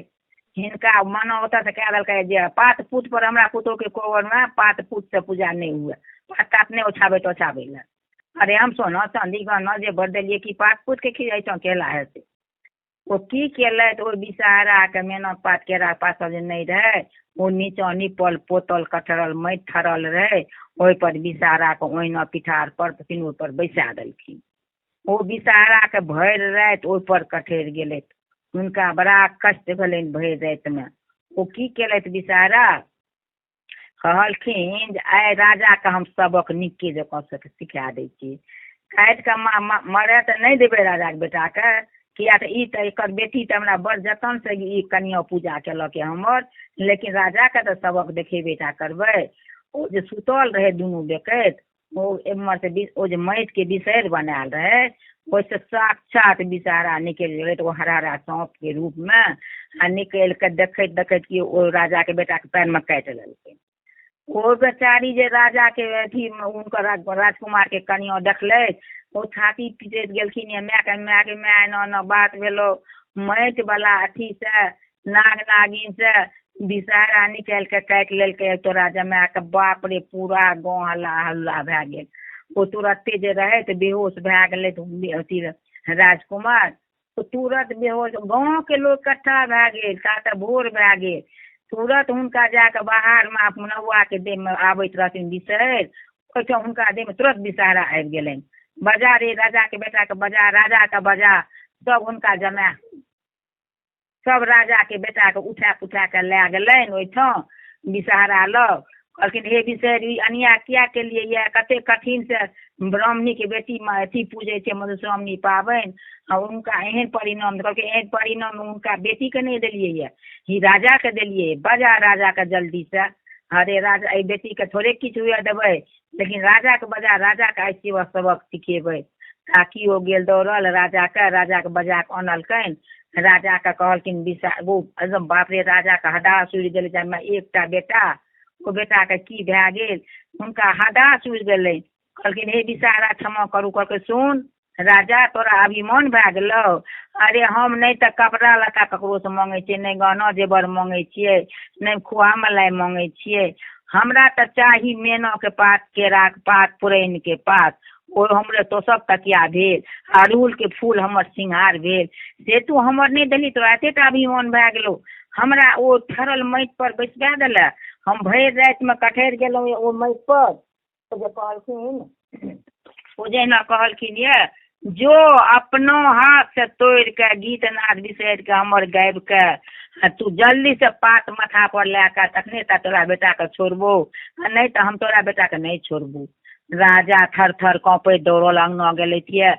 हिनका मना ओतऽसँ कए देलकै जे पात पूत पर हमरा पुतोहके कोबरमे पात पूतसँ पूजा नहि हुए, पात तात नहि ओछाबै तोछाबै लए। अरे हम सोना चाँदी गहना जे बड़ देलियै कि पात पूतके की एहिठाम केला हेतै। ओ की केलथि, ओहि विषहराके मेनाक पात केराके पात सब जे नहि रहै, ओ नीचाँ निपल पोतल कठरल माटि ठरल रहै, ओहिपर विषहराके ओहिना पिठार पर सिनूर पर बैसा देलखिन। ओ विषहराके भरि राति ओहिपर कठरि गेलथि। हुनका बड़ा कष्ट भेलनि भरि रातिमे। ओ की केलथि विषहरा, कहलखिन जे आइ राजाके हम सबक नीके जकाँ सिखा दै छी। काटि कऽ मरए तऽ नहि देबै राजाके बेटाके, किया तऽ ई तऽ एकर बेटी तऽ हमरा बड़ जतनसँ ई कनिआँ पूजा केलक हमर, लेकिन राजाके तऽ सबक देखेबे टा करबै। ओ जे सुतल रहै दुनू बेकैत, ओ एम्हरसँ ओ जे माटिके बिसरि बनायल रहै, ओहिसँ साक्षात विषहरा निकलि गेलै तऽ ओ हरा हरा साँपके रूपमे, आ निकलि कऽ देखैत देखैत कि ओ राजाके बेटाके पैरमे काटि लेलकै। ओ बेचारी जे राजाके अथी हुनकर राजकुमारके कनिआँ देखलथि, ओ छाती पीटैत गेलखिन, ये मायके मायके माय एना एना बात भेलौ, माटिवला अथीसँ नाग नागिनसँ विषहरा निकालि कऽ काटि लेलकै तोरा जमायके। बाप रे, पूरा गाँव हल्ला हल्ला भए गेल। ओ तुरत्ते जे रहै तऽ बेहोश भए गेलै अथी राजकुमार, ओ तुरत बेहोश, गाँवके लोक इकट्ठा भए गेल, ता तऽ भोर भए गेल। तुरत हुनका जाकऽ बाहरमे नौआके देहमे आबैत रहथिन बिसरि, ओहिठाम हुनका देहमे तुरत विषहरा आबि गेलनि। बजा रे राजाके बेटाके बजा, राजाके बजा, सब हुनका जमाए सब राजाके बेटाके उठा पुठा कऽ लए गेलनि ओहिठाम विषहरा लग। कहलखिन हे बिसरि, ई अन्याय किया केलियै यऽ, कते कठिनसँ ब्राह्मणीके बेटी अथी पूजै छै मधुश्रावणी पाबनि, आ हुनका एहन परिणाम। कहलकै एहन परिणाम हुनका बेटीके नहि देलियै यऽ, ई राजाके देलियै। बजा राजाके जल्दीसँ, अरे राजा एहि बेटीके थोड़े किछु हुए देबै, लेकिन राजाके बजा, राजाके आइ सेवा सबक सिखेबै। ताकि ओ गेल दौड़ल राजाके, राजाके बजा कऽ अनलकनि। राजाके कहलखिन विषा, ओ एकदम बाप रे राजाके हदास उड़ि गेलै, जाहिमे एकटा बेटा, ओ बेटाके की भए गेल, हुनका हदास उड़ि गेलै। कहलखिन हे विषहरा क्षमा करू। कहलकै सुन राजा, तोरा अभिमान भए गेलौ? अरे हम नहि तऽ कपड़ा लत्ता ककरोसँ मङ्गै छियै, नहि गहना जेवर मङ्गै छियै, नहि खोआ मलाई मङ्गै छियै, हमरा तऽ चाही मेनाके पात, केराके पात, पुरैनके पात, ओ हमरे तोसक तकिया भेल, अड़हुलके फूल हमर सिंगार भेल, से तू हमर नहि देलही, तोरा एतेटा अभिमान भए गेलौ। हमरा ओ ठरल माटि पर बैसबा देले, हम भरि रातिमे कठरि गेलहुँ ओ माटि पर। ओ जे कहलखिन, ओ जहिना कहलखिन ये जो अपनो हाथसँ तोड़ि कऽ गीत नाद बिसरि कऽ हमर गाबि कऽ आ तू जल्दीसँ पात माथा पर लए कऽ तखने टा तोरा बेटाके छोड़बौ, आ नहि तऽ हम तोरा बेटाके नहि छोड़बौ। राजा थर थर काँपैत दौड़ल अङ्गना गेलथि ये,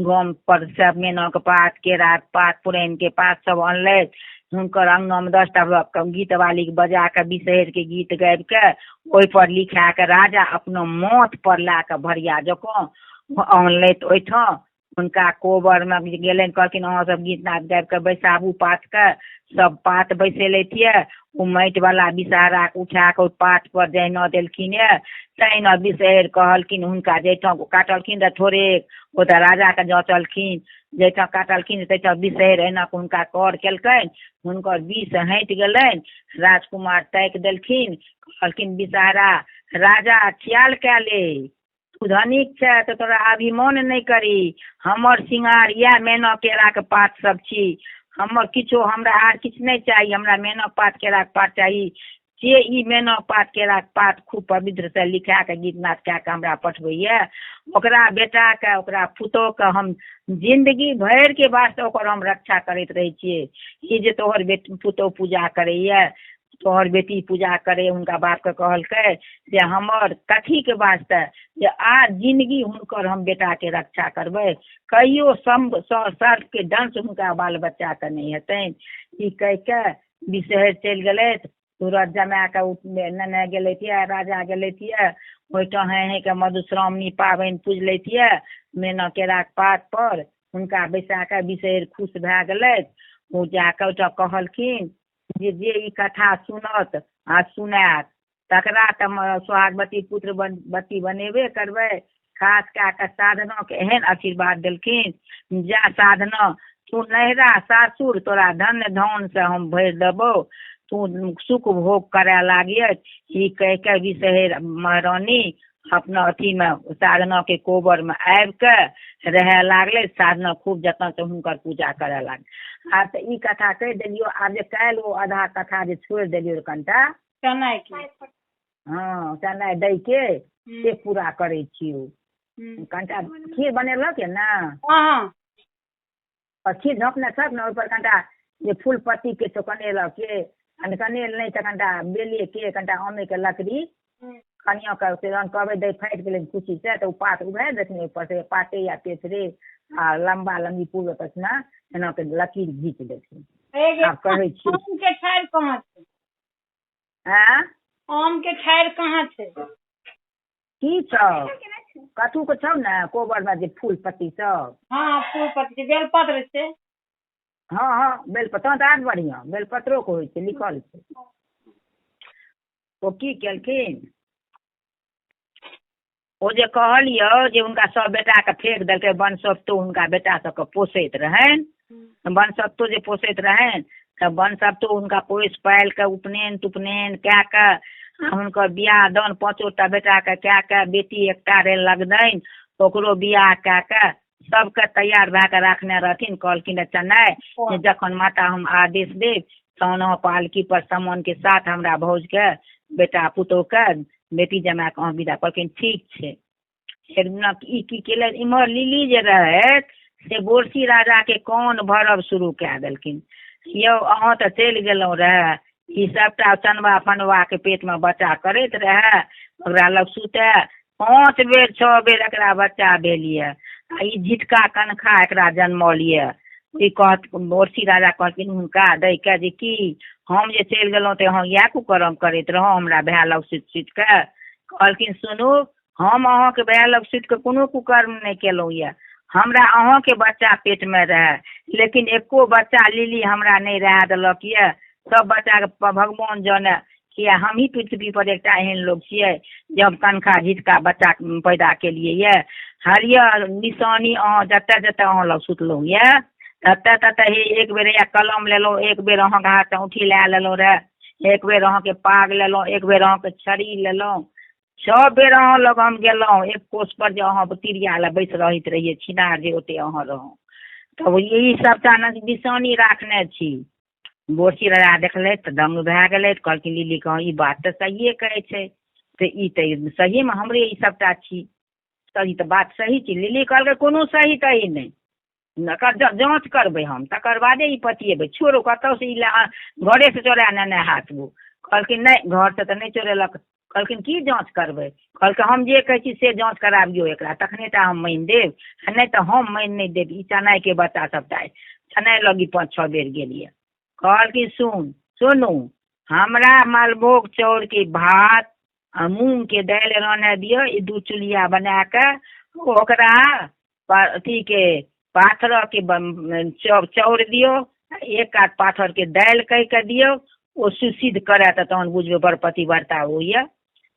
गाम पर सब मेनाके पात, केराके पात, पुरैनके पात सब अनलथि। हुनकर अङ्गनामे 10टा गीतवालीके बजा कऽ बिसहरिके गीत गाबि कऽ ओहिपर लिखा कऽ राजा अपना माथ पर लए कऽ भरिया जकाँ अनलथि ओहिठाम। हुनका कोबरमे गेलनि, कहलखिन अहाँ सब गीत नाद गाबि कऽ बैसाबू पातके। सब पात बैसेलथि ये, ओ माटिवला विषहराके उठा कऽ ओ पात पर जहिना देलखिन ये तहिना बिसहरि कहलखिन हुनका जाहिठाम काटलखिन रहए थोड़े, ओ तऽ राजाके जाँचलखिन, जाहिठाम काटलखिन ताहिठाम बिसहरि एना कऽ हुनका कर केलकनि, हुनकर विष हटि गेलनि। राजकुमार ताकि देलखिन, कहलखिन विषहरा राजा ख्याल कए ले, तू धनिक छै तऽ तोरा अभिमान नहि करी, हमर सिंगार इएह मेना केराके पात सब छी, हमर किछो हमरा आर किछु नहि चाही, हमरा मेना पात केराके पात चाही। जे ई मेना पात केराके पात खूब पवित्रसँ लिखा कऽ गीत नाद कए कऽ हमरा पठबैए, ओकरा बेटाके ओकरा पुतोहके हम जिन्दगी भरिके वास्ते ओकर हम रक्षा करैत रहै छियै। ई जे तोहर बेटी पुतोहु पूजा करैए, तोहर बेटी पूजा करे, हुनका बापके कहलकै जे हमर कथीके वास्ते जे आ जिन्दगी हुनकर हम बेटाके रक्षा करबै, कहियो सर्पके दंश हुनका बाल बच्चाके नहि हेतनि। ई कहिके बिसहरि चलि गेलथि। तुरत जमाके नेने गेलथि ये, राजा गेलथि ये, ओहिठाम हेँ हेँके मधुश्रावणी पाबनि पुजलथि ये, मेना केराके पात पर हुनका बैसा कऽ बिसहरि खुश भए गेलथि। ओ जाकऽ ओहिठाम कहलखिन जे जे ई कथा सुनत आ सुनायत तकरा तऽ सोहागवती पुत्रवती बनेबे करबै। खास कए कऽ साधनाके एहन आशीर्वाद देलखिन, जा साधना तू नैहरा सासुर तोरा धन धानसँ हम भरि देबौ, तू सुख भोग करय लागियै। ई कहि कऽ विषहरि महारानी अपना अथीमे साधनाके कोबरमे आबि कऽ रहय लागलै। साधना खूब जतनसँ हुनकर पूजा करय लागलै। आब तऽ ई कथा कहि देलियौ, आब जे काल्हि ओ आधा कथा जे छोड़ि देलियौ कनिटा चनाइके, हँ चनाइ दैके से पूरा करै छियौ। कनिटा खीर बनेलक यऽ ने? हँ। आ खीर झँपने छहक ने, ओहिपर कनिटा जे फूल पत्तीके छौ कनेलक के, आ कनेल नहि तऽ कनिटा बेलेके, कनिटा आमेके लकड़ी कनिआँके से जहन कहबै दै फाटि गेलै खुशीसँ तऽ ओ पात उभारि देथिन ओहिपर से, पाते या तेसरे, आ लम्बा लम्बी पूर्व पछिना एना कऽ लकीर घीच देथिन। आब कहै छी आमके ठारि कहाँ छै? आँय? आमके ठारि कहाँ छै? की छौ, कथूके छौ ने कोबरमे जे फूल पत्ती सब? हँ, फूल पत्ती छै, बेलपत्र छै। हँ हँ, बेलपत्र तहन तऽ आर बढ़िआँ, बेलपत्रोके होइ छै, लिखल छै। ओ की केलखिन, ओ जे कहलियौ जे हुनका सब बेटाके फेक देलकै, वनसप्तो हुनका बेटा सबके पोसैत रहनि। वनसप्तो जे पोसैत रहनि तऽ वनसप्तो हुनका पोसि पालि कऽ उपनयन तुपनयन कए कऽ आ हुनकर बियाह दान पाँचोटा बेटाके कए कऽ, बेटी एकटा रहै लगदनि, ओकरो बियाह कए कऽ सबके तैयार भए कऽ राखने रहथिन। कहलखिन चनाइ जे जखन माता हम आदेश देब तहन अहाँ पालकी पर सामानके साथ हमरा भौजके बेटा पुतोहके बेटी जमाएके अहाँ विदा। कहलखिन ठीक छै। एक दिना ई की केलनि, इम्हर लिली जे रहथि से बोरसी राजाके कान भरब शुरू कए देलखिन। यौ अहाँ तऽ चलि गेलहुँ रहए, ई सभटा चनबा फनबाके पेटमे बच्चा करैत रहए, ओकरा लग सुतए, 5 बेर 6 बेर एकरा बच्चा भेल यऽ आ ई झिटका कनखा एकरा जनमल यऽ। ई कहत बोरसी राजा कहलखिन हुनका दै के जे की हम जे चलि गेलहुँ तऽ अहाँ इएह कुकर्म करैत रहौ हमरा भाय लग सुति सुति कऽ? कहलखिन सुनू, हम अहाँके भाय लग सुति कऽ कोनो कुकर्म नहि केलहुँ यऽ, हमरा अहाँके बच्चा पेटमे रहए, लेकिन एको बच्चा लिली हमरा नहि रहए देलक यऽ। सब बच्चाके भगवान जाने किया हमही पृथ्वी पर एकटा एहन लोक छियै जे हम कनखा झिटका बच्चा पैदा केलियै यऽ। हरियर निशानी अहाँ जतऽ जतऽ अहाँ लग सुतलहुँ यऽ ततऽ ततऽ हे एक बेर हैया कलम लेलहुँ, एक बेर अहाँके हाथसँ औँठी लए लेलहुँ रहए, एक बेर अहाँके पाग लेलहुँ, एक बेर अहाँके छड़ी लेलहुँ, 6 बेर अहाँ लग हम गेलहुँ। एक कोस पर जे अहाँ तिरिया लए बैस रहैत रहियै छिनार जे ओते अहाँ रहौ, तब ई सबटा निशानी राखने छी। बोरसी राजा देखलथि तऽ दंग भए गेलथि। कहलखिन लिली कहाँ ई बात तऽ सहिए कहै छै, तऽ ई तऽ सहीमे हमरे ई सबटा छी, तऽ ई तऽ बात सही छै। लिली कहलकै कोनो सही तही नहि, एकर जाँच करबै हम तकर बादे ई पतिएबै। छोड़ू, कतहुसँ ई घरेसँ चोरा नेने हाथ ओ। कहलखिन नहि, घरसँ तऽ नहि चोरेलक। कहलखिन की जाँच करबै? कहलकै हम जे कहै छी से जाँच कराबियौ एकरा, तखने टा हम मानि देब, आ नहि तऽ हम मानि नहि देब। ई चनाइके बच्चा सबटा चनाइ लग ई 5-6 बेर गेल यऽ। कहलखिन सुनू, हमरा मालभोग चाउरके भात आ मूँगके दालि रान्है दिअ, ई 2 चुल्हिया बनाकऽ ओकरा अथीके पाथरके चाउर दियौ, एक कात पाथरके दालि कहि कऽ दियौ, ओ सुसिद्ध करए तऽ तहन बुझबै बड़ पतिव्रता ओ यऽ,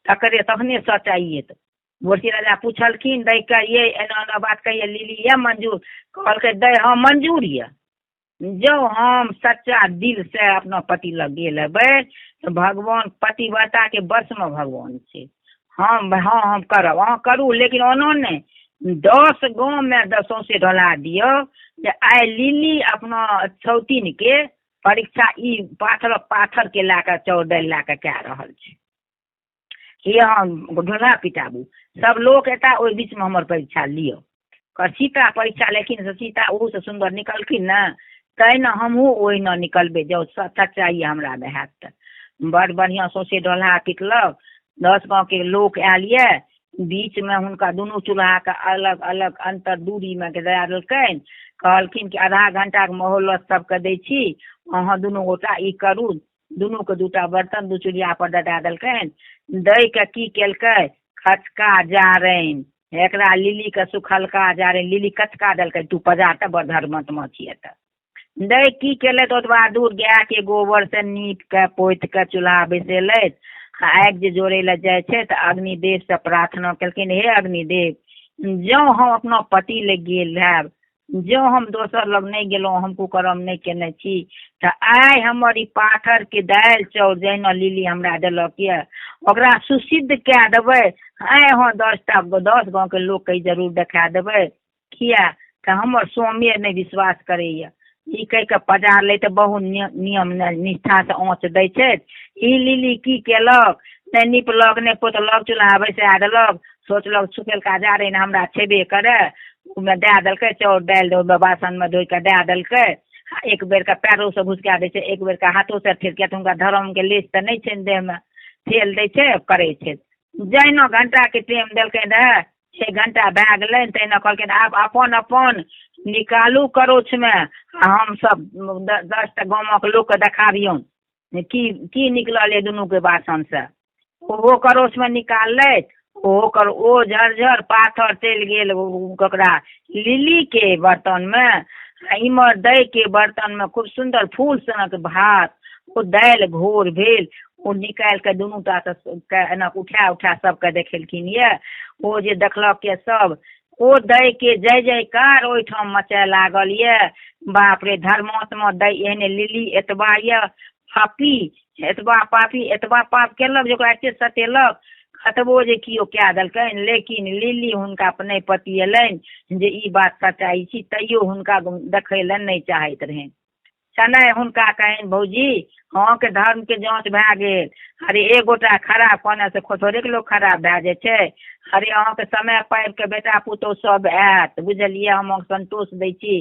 तकरे तखने सचाइए। तऽ बोरसी राजा पुछलखिन दै के ये एना एना बात कहिए लिली यऽ मंजूर? कहलकै दै हँ मंजूर यऽ, जँ हम सच्चा दिल से अपना पति लग गेल हेबै तऽ भगवान पतिव्रताके वशमे भगवान छै। हम हँ हम करब, अहाँ करू, लेकिन ओना नहि, 10 गाँवमे सौंसे ढोला दियौ जे आइ लिली अपना छौतिनके परीक्षा ई पाथर पाथरके लए कऽ चाउर दालि लए कऽ कए रहल छै, हे अहाँ ढोला पिटाबू, सब लोक एता ओहि बीचमे हमर परीक्षा लिअ। सीता परीक्षा लेकिन सीता ओहूसँ सुन्दर निकलखिन ने, तहिना हमहूँ ओहिना निकलबै जँ सच्चाइ हमरामे हैत तऽ। बड़ बढ़िआँ सौंसे ढोलहा पिटलक, 10 गाँवके लोक आयल यऽ, बीचमे हुनका दुनू चूल्हाके अलग अलग अन्तर दूरीमे दए देलकनि। कहलखिन कि आधा घंटाके मोहलत सबके दै छी, अहाँ दुनू गोटा ई करू। दुनूके 2टा बर्तन 2 चूल्हा पर दए देलकनि। दै के की केलकै, खचका जारनि एकरा लिली के सुखलका जारनि लिली कचका देलकै, तू पजार तऽ बड़ धर्मात्मा छियै। तऽ दै की केलथि, ओतबा दूर गायके गोबर से नीप के पोति के चूल्हा बैसेलथि आ आगि जे जोड़ै लए जाइ छै तऽ अग्निदेव से प्रार्थना केलखिन, हे अग्निदेव, जँ हम अपना पति लग गेल हैब, जँ हम दोसर लग नहि गेलहुँ, हम कुकर्म नहि केने छी, तऽ आइ हमर ई पाथरके दालि चाउर जहिना लिली हमरा देलक यऽ ओकरा सुसिद्ध कए देबै। आइ अहाँ 10टा 10 गाँवके लोकके जरूर देखा देबै, किया तऽ हमर स्वामी नहि विश्वास करैया। ई कहि कऽ पजार तऽ बहुत नियम निष्ठासँ आँच दै छथि। ई लिली की केलक, नहि निपलक नहि पोतलक, चूल्हा बैसा देलक, सोचलक सुखेलका जारनि हमरा छेबे करे, ओहिमे दए देलकै चाउर दालि, ओहिमे बासनमे धोइ कऽ दए देलकै। एक बेरके पैरोसँ घुसका दै छै, एक बेरके हाथोसँ ठेलकै, तऽ हुनका धर्मके लेश तऽ नहि छनि देहमे, ठेल दै छै करै छै। जहिना घंटाके टाइम देलकै रहए, 1 घंटा भए गेलनि, तहिना कहलखिन आब अपन अपन निकालू करोछमे आ हमसब 10टा गामक लोकके देखाबियौन की की निकलल यऽ दुनूके बासनसँ। ओहो करोछमे निकाललथि, ओहो कर ओ झरझर पाथर चलि गेल ककरा लिलीके बर्तनमे, आ इम्हर दैके बर्तनमे खूब सुन्दर फूल सनक भात, ओ दालि घोर भेल, ओ निकालि कऽ दुनू टा के एना उठा उठा सबके देखेलखिन यऽ। ओ जे देखलक यऽ सब, ओ दैके जय जयकार ओहिठाम मचय लागल यऽ। बाप रे, धर्मात्मा दै एहने लिली एतबा यऽ पापी, एतबा पापी, एतबा पाप केलक जे ओकरा एते सतेलक, कतबो जे केओ कए देलकनि, लेकिन लिली हुनका नहि पतिएलनि जे ई बात सच्चाइ छी, तैयो हुनका देखै लए नहि चाहैत रहनि। चनाइ हुनका कहनि, भौजी अहाँके धर्मके जाँच भए गेल। अरे एक गोटा खराब कहने से थोड़ेक लोक खराब भए जाइ छै। अरे अहाँके समय पाबि कऽ बेटा पुतहु सब आयत, बुझलियै, हम अहाँके संतोष दै छी।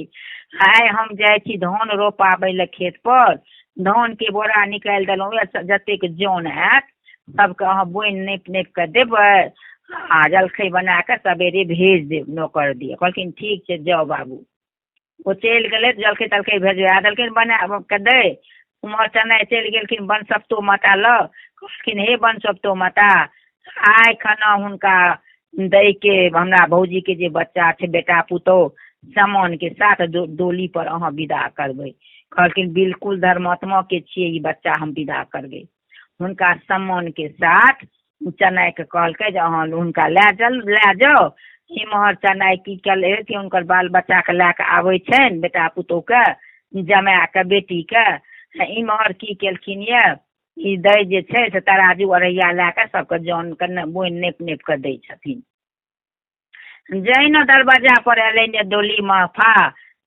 आइ हम जाइ छी धान रोपाबै लए खेत पर, धानके बोरा निकालि देलहुँ, जतेक जन आयत सबके अहाँ बोनि नापि नापि कऽ देबै आ जलखै बना कऽ सबेरे भेज देब नौकर दिअ। कहलखिन ठीक छै जाउ बाबू। ओ चलि गेलै, जलखै तलखै भेजवा देलखिन बना कऽ दै। उम्हर चनाइ चलि गेलखिन बनसप्तो माता लग, कहलखिन हे बनसप्तो माता, आइ खना हुनका दैके हमरा भौजीके जे बच्चा छै बेटा पुतोहु सामानके साथ डोली पर अहाँ विदा करबै। कहलखिन बिल्कुल धर्मात्मा के छियै ई बच्चा, हम विदा करबै। हुनका सम्मानके साथ चनाइके कहलकै जे अहाँ हुनका लए चल लए जाउ। इम्हर चनाइ की केलै कि हुनकर बाल बच्चाके लए कऽ आबै छनि बेटा पुतोहुके जमाएके बेटीके। इम्हर की केलखिन यऽ, ई दै जे छै से तराजू अरैया लए कऽ सबके जनके बोनि नापि नापि कऽ दै छथिन। जहिना दरवाजा पर एलै ने डोली महफा,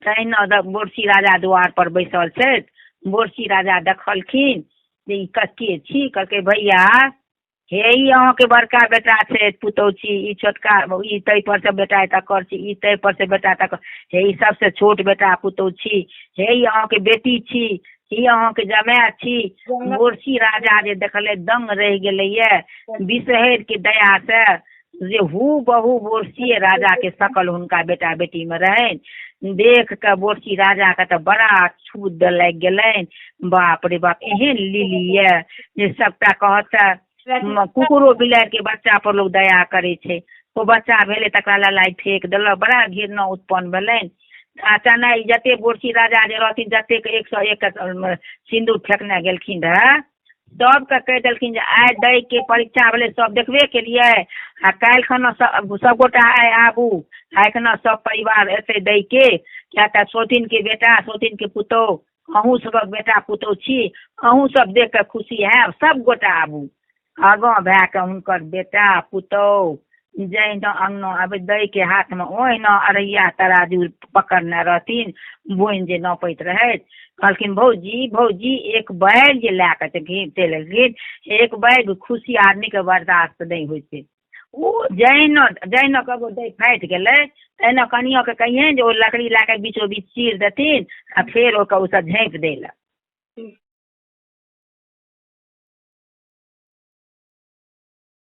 तहिना बोरसी राजा द्वार पर बैसल छथि। बोरसी राजा देखलखिन जे ई के छी। कहलकै भैया हे ई अहाँके बड़का बेटा छै पुतहु छी, ई छोटका ई ताहि पर से बेटा तकर छी, ई ताहि पर से बेटा तकर, हे ई सबसे छोट बेटा पुतहु छी, हे ई अहाँके बेटी छी, ई अहाँके जमाए छी। बोरसी राजा जे देखलै दंग रहि गेलैये बिसहर के दया से जे हू बहु बोरसी राजा के शकल हुनका बेटा बेटी में रहनि। देख के बोरसी राजा के तऽ बड़ा छूत लागि गेलनि, बाप रे बाप एहन लिली ये जे सबटा कहत तऽ कुकुरो बिलाड़ि के बच्चा पर लोक दया करै छै, ओ बच्चा भेलै तकरा ललाइ फेक देलक, बड़ा घृणा उत्पन्न भेलनि। आ चनाइ जते बोरसी राजा जे रहथिन जतेक 101 सिन्दूर फेकने गेलखिन रहए सबके कहि देलखिन जे आइ दै के परीक्षा भेलै सब देखबे केलियै, आ काल्हि खना सबगोटा आइ आबू, आइ खना सब परिवार एतै दै के, किया तऽ सौतिनके बेटा सौतिनके पुतोहु अहूँ सबक बेटा पुतोहु छी, अहूँ सब देख कऽ खुशी हैब, सब गोटा आबू। आगाँ भए कऽ हुनकर बेटा पुतोहु जहिना अङ्गना आबै दैके हाथमे ओहिना अरैया तराजू पकड़ने रहथिन, बोनि जे नपैत रहथि। कहलखिन भौजी भौजी एक बैग जे लए कऽ चलि गेलखिन, एक बैग खुशी आदमीके बर्दाश्त नहि होइ छै। ओ जहिना जहिना ककरो दै फाटि गेलै तहिना कनिआँके कहियनि जे ओ लकड़ी लए कऽ बीचो बीच चीर देथिन आ फेर ओकर ओसभ झाँपि दै लए।